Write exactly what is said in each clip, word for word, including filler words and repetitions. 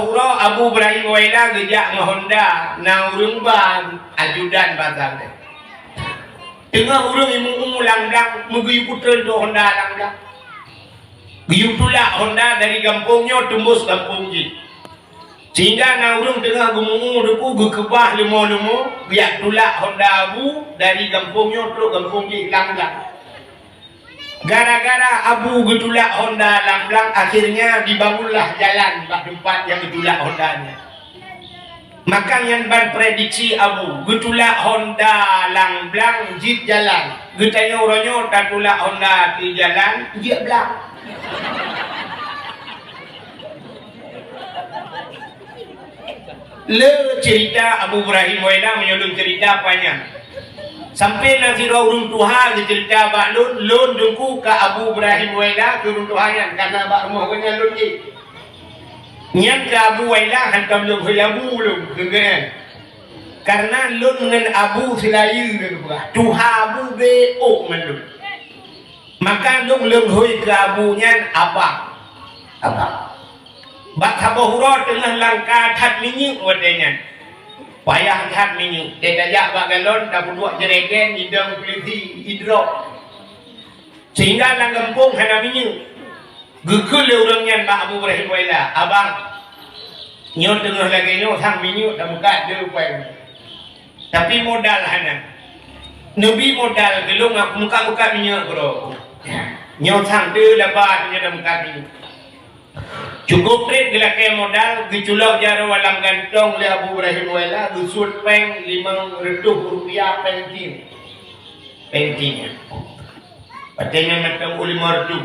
Uroe Abu Ibrahim Waila geujak ngon honda, na ureuëng ban ajudan basa teuh. Teungoh ureuëng imu-u lam blang, meugeuyue putreun trok honda lam blang. Geuyue tulak honda dari gampông nyoe teumbus gampông jih. Sehingga na ureuëng teungoh geumu'u duku geukeubah leumo-leumo, geujak tulak honda Abu dari gampông nyoe trok gampông jih lam blang. Gara-gara Abu geutulak honda lam blang, akhirnya dibangunlah jalan bak teumpat nyang geutulak honda nyan. Maka nyan ban prediksi Abu, geutulak honda lam blang jeuet jalan. Geutanyoe uroe nyoe tatulak honda ateueh jalan, jeuet blang. Le cerita Abu Ibrahim Waila meunyoe lôn cerita panyang. Sampai na sidroe ureuëng tuha geucerita bak lôn, lôn teungku ka Abu Ibrahim Waila keu ureuëng tuha nyan, karena bak rumoh geuh nyan lôn jih. Nyan keu Abu Waila hantom lôn hôi Abu lôn keu geuh nyan. Karena lôn ngon Abu silayeue lôn peugah, tuha Abu beu ôk ngon lôn. Maka lôn lôn hôi keu Abu nyan abang. Abang. Bak saboh uroe teungoh langka that minyeuk watée nyan. Payah that minyeuk, teuka jak bak galon, tapeuduek jereken, idong peulisi, idrop. Sehingga lam gampông hana minyeuk. Geukheun lé ureuëng nyan bak Abu Ibrahim Waila, "Abang, nyoe teungoh lagée nyoe sang minyeuk tameukat deuh péng. Tapi modal hana. Neubi modal keu lôn, aku meukat-meukat minyeuk keudroe. Nyoe sang deuh laba nyoe tameukat minyeuk." Cukup treb geulakée modal, geuculok jaroe lam gantong lé Abu Ibrahim Waila, geusuet péng limong reutôh rupiah péng tieng. Péng tieng nyan. Watée nyan mantong u limong reutôh.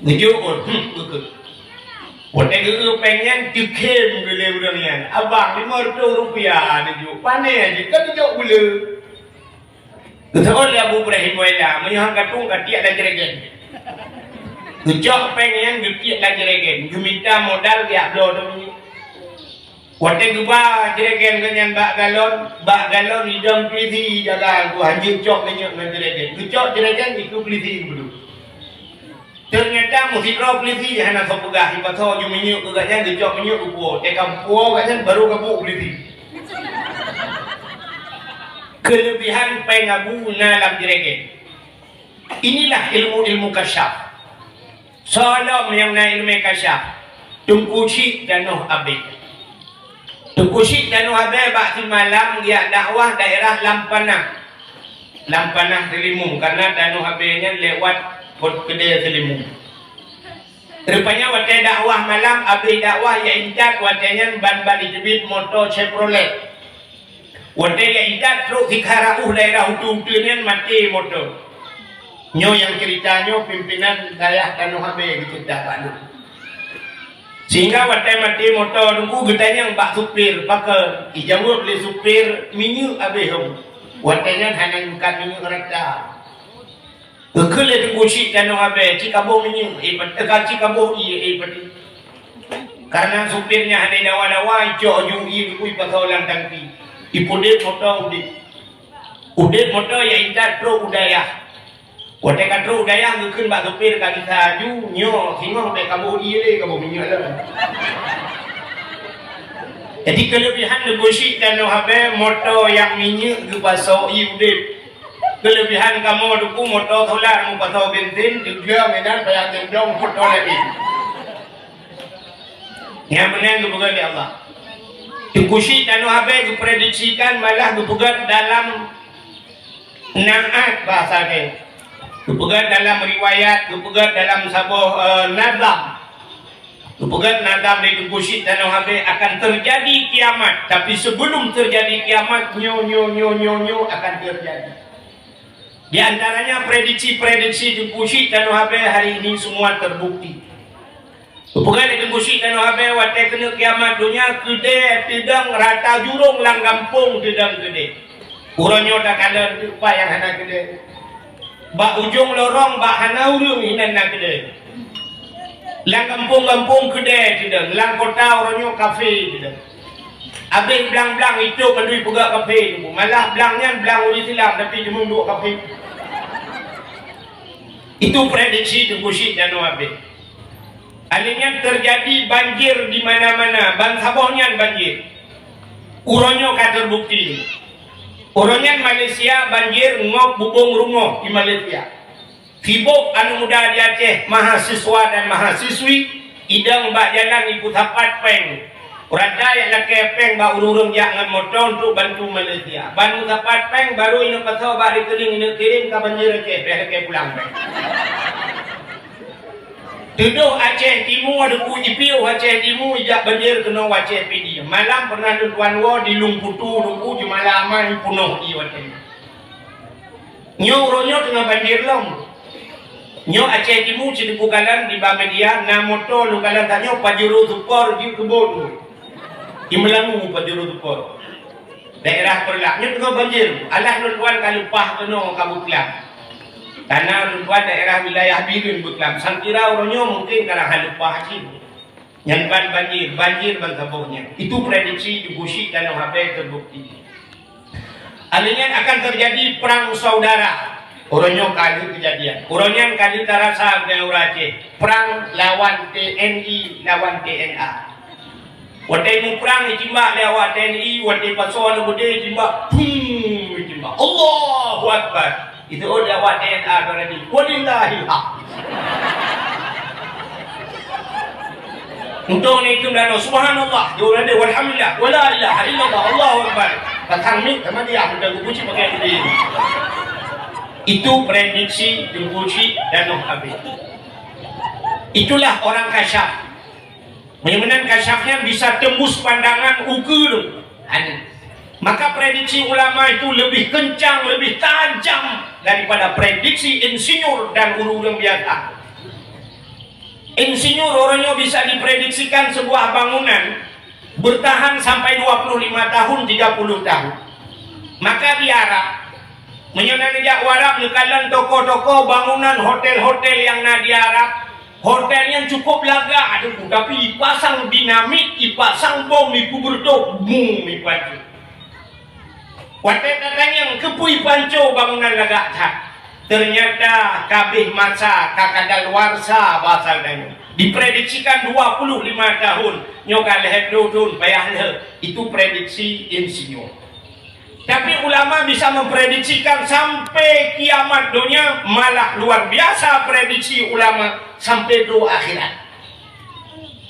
Geujok, oh, hmm, geukheun. Watée geu-eu péng nyan, teukhém lé ureuëng nyan, "Abang, limong reutôh rupiah neujok, pané jih, ka neujok buleue." Geuseuôt lé Abu Ibrahim Waila, "Meunyoe han ka tueng, ka tiek lam jereken." Geucok péng nyan, geutiek lam jereken, geumita modal geujak bloe teuk minyeuk. Watée geuba jereken geuh nyan bak galon, bak galon idong peulisi jaga, hanjeuet cok minyeuk ngon jereken. Geucok jereken, ikeu peulisi geubeudôh. Teunyata meusidroe peulisi hana soe peugah, ipasoe ju minyeuk keu gobnyan, geucok minyeuk geupuwoe. Teuka geupuwoe gobnyan, baru geubuet peulisi. Keuleubihan péng Abu na lam jereken. Inilah ilmu-ilmu kasyaf. Soe lom nyang na iéleumé kasyaf? Teungku Chik Tanoh Abée. Teungku Chik Tanoh Abée bak simalam geujak dakwah daerah Lampanah. Lampanah Seulimeum, karena Tanoh Abée nyan lewat Pôt Keudée Seulimeum. Rupanya watée dakwah malam, abéh dakwah jak intat, watée nyan ban-ban jiteubiet moto Chevrolet. Watée jak intat trok sikha rauh daerah uteuen-uteuen nyan maté moto. Nyoe nyang cerita nyoe pimpinan dayah Tanoh Abée geuceurita bak lôn. Sehingga watée maté moto teungku geutanyong bak supir, "Pakon?" Ijaweueb lé supir, "Minyeuk abéh hom." Watée nyan hana meukat minyeuk rata. Geukheun lé Teungku Chik Tanoh Abée, "Ci kaboh minyeuk, eh, pat-, eh, ka ci kaboh ié, eh, pati." Karena supir nyan hana dawa-dawa, icok ju ié geupui pasoe lam tangki. Ipeudeb moto udeb. Udeb moto jak intat trok u dayah. Watée ka trok u dayah geukheun bak supir ka gisa aju, "Nyoe singoh bék kaboh ié lé, kaboh minyeuk lom." Jadi keuleubihan Teungku Chik Tanoh Abée moto nyang minyeuk geupasoe ié udeb. Keuleubihan kamoe teungku moto solar meupasoe bensin, teugleng inan payah tendong moto laén. Nyang meunan geupeugah lé Allah. Teungku Chik Tanoh Abée geuprediksikan malah geupeugah dalam naat bahasa geuh. Geupeugah dalam riwayat, geupeugah dalam saboh, eh, nazam. Geupeugah nazam lé Teungku Chik Tanoh Abée akan terjadi kiamat, tapi sebelum terjadi kiamat, nyoe, nyoe, nyoe, nyoe, nyoe akan terjadi. Di antaranya prediksi-prediksi Teungku Chik Tanoh Abée hari ini semua terbukti. Geupeugah lé Teungku Chik Tanoh Abée watée keuneuk kiamat donya keudée teudong rata jurông lam gampông teudong keudée. Uroe nyoe takalon teuk pat nyang hana keudée. Bak ujong lorong bak hana ureuëng inan na keudée. Lam gampông-gampông keudée teudong, lam kota uroe nyoe kafe teudong. Abéh blang-blang itôb mandum peugah kafe teungku. Malah blang nyan blang ureuëng Islam tapi jimeuduek kafe. Itu prediksi Teungku Chik Tanoh Abée. Alèh nyan teujadi banjir di mana-mana, ban saboh nyan banjir. Uroe nyoe ka teubukti. Uroe nyan Malaysia banjir ngop bubông rumoh di Malaysia. Sibok aneuk muda di Aceh, mahasiswa dan mahasiswi, idong bak jalan ipeusapat péng. Rata nyang lakèe péng bak ureueng-ureueng jak ngon moto untuk bantu Malaysia. Ban meusapat péng, barô inong pasoe bak rekening inong kirém ka banjir Aceh, payah lakèe pulang péng. Tudoh Aceh Timu, Teungku, jipiôh Aceh Timu, ijak banjir keunoe u Aceh Pidie. Malam pernah lôn tuan woe di Lueng Kutu, Teungku, jeumala amai peunoh ie watèe nyan. Nyoe uroe nyoe teungoh banjir lom. Nyoe Aceh Timu, si Teungku kalon di bak media, na moto lôn kalon tanyoe Pajero Super jeuet keu bot. Di Meulamu Pajero Super. Daerah Peureulak nyoe teungoh banjir. Alah lôn tuan ka leupah keunoe ka beuklam. Karena lôn tuan daerah wilayah Bireuen beuklam. Sang kira uroe nyoe mungkin ka na hana leupah cit. Nyan ban banjir, banjir ban saboh nyan. Itu prediksi Teungku Chik Tanoh Abee teubukti. Alèh nyan akan teujadi prang saudara. Uroe nyoe ka lheueh keujadian. Uroe nyan ka lheueh tarasa bak ureueng Aceh. Prang lawan T N I, lawan T N A. Watèe muprang jitimbak lé awak T N I, watèe pasoe aneuk beudé jitimbak, bum, jitimbak. Allahu Akbar. Itu oh, lé awak T N A tadi. Walillahil haq. Untuk ni itu dah, subhanallah, dia orang dia, walhamdulillah, wala ilaha illallah, Allahu Akbar. Patang ni sama dia, udah geupuji pakai diri. Itu prediksi Teungku Chik Tanoh Abee. Itulah orang kasyaf. Meunyoe meunan kasyafnya bisa tembus pandangan ukeue tu. Maka prediksi ulama itu lebih kencang, lebih tajam daripada prediksi insinyur dan ureueng-ureueng biasa. Insinyur uroe nyoe bisa diprediksikan sebuah bangunan bertahan sampai dua puluh lima tahun, tiga puluh tahun. Maka di Arab, meunyoe na neujak u Arab, neukalon toko-toko, bangunan, hotel-hotel nyang na di Arab, hotel nyan cukup lagak, tapi ipasang dinamit, ipasang bom, ipeubeureutoh, bum, ipanco. Watèe tatanyong, keupeue ipanco bangunan lagak that? Ternyata ka abéh masa, ka kadaluwarsa basa geutanyoe. Diprediksikan dua puluh lima tahun, nyoe ka lhèe ploh thôn, payah lheueh. Itu prediksi insinyur. Tapi ulama bisa memprediksikan sampai kiamat donya, malah luar biasa prediksi ulama sampai trôk akhirat.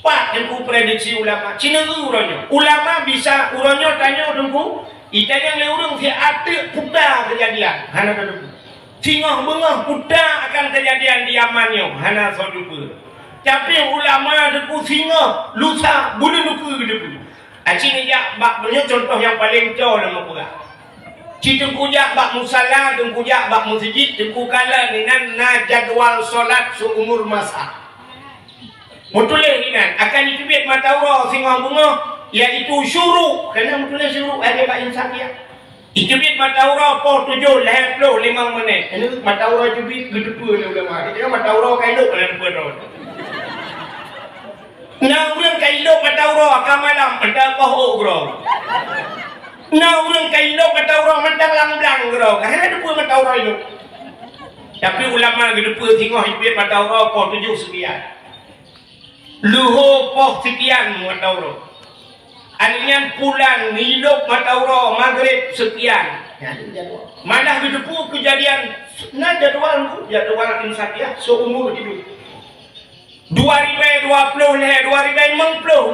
Pat Teungku prediksi ulama? Ci neugui uroe nyoe. Ulama bisa uroe nyoe tanyoe Teungku, itanyong lé ureueng siat teuk peue keujadian, hana tateupeue. Singoh beungoh peue akan keujadian di Yaman nyoe, hana soe teupeue. Tapi ulama Teungku singoh, lusa, buleuen ukeue geuteupeue. Aci neujak bak, nyoe contoh nyang paleng col lôn peugah. Ci Teungku jak bak musala, Teungku jak bak meuseujid, Teungku kalon inan na jadwal solat seumur masa. Meutuléh inan, akan jiteubiet mata uroe singoh beungoh, yaitu syuruk. Kana meutuléh syuruk, ada bak insan dia. Jiteubiet mata uroe poh tujoh lhèe ploh limong menit. Ini mata uroe jiteubiet geuteupeue lé ulama. Jadi mata uroe ka ilop, hana teupeue droe. Na ureueng ka ilop mata uroe ka malam, mantong poh ôk keudroe. Na ureueng ka ilop mata uroe mantong lam blang keudroe, ka hana teupeue mata uroe ilop. Tapi ulama geuteupeue singoh jiteubiet mata uroe poh tujoh sekian. Luho poh sekian mata uroe. Aneuk nyan pulan ilop mata uroe Maghrib sekian. Malah geuteupeue keujadian, na jadwal, jadwal insan dia seumur hidup. Dua ribèe dua ploh lhèe, dua ribèe limong ploh,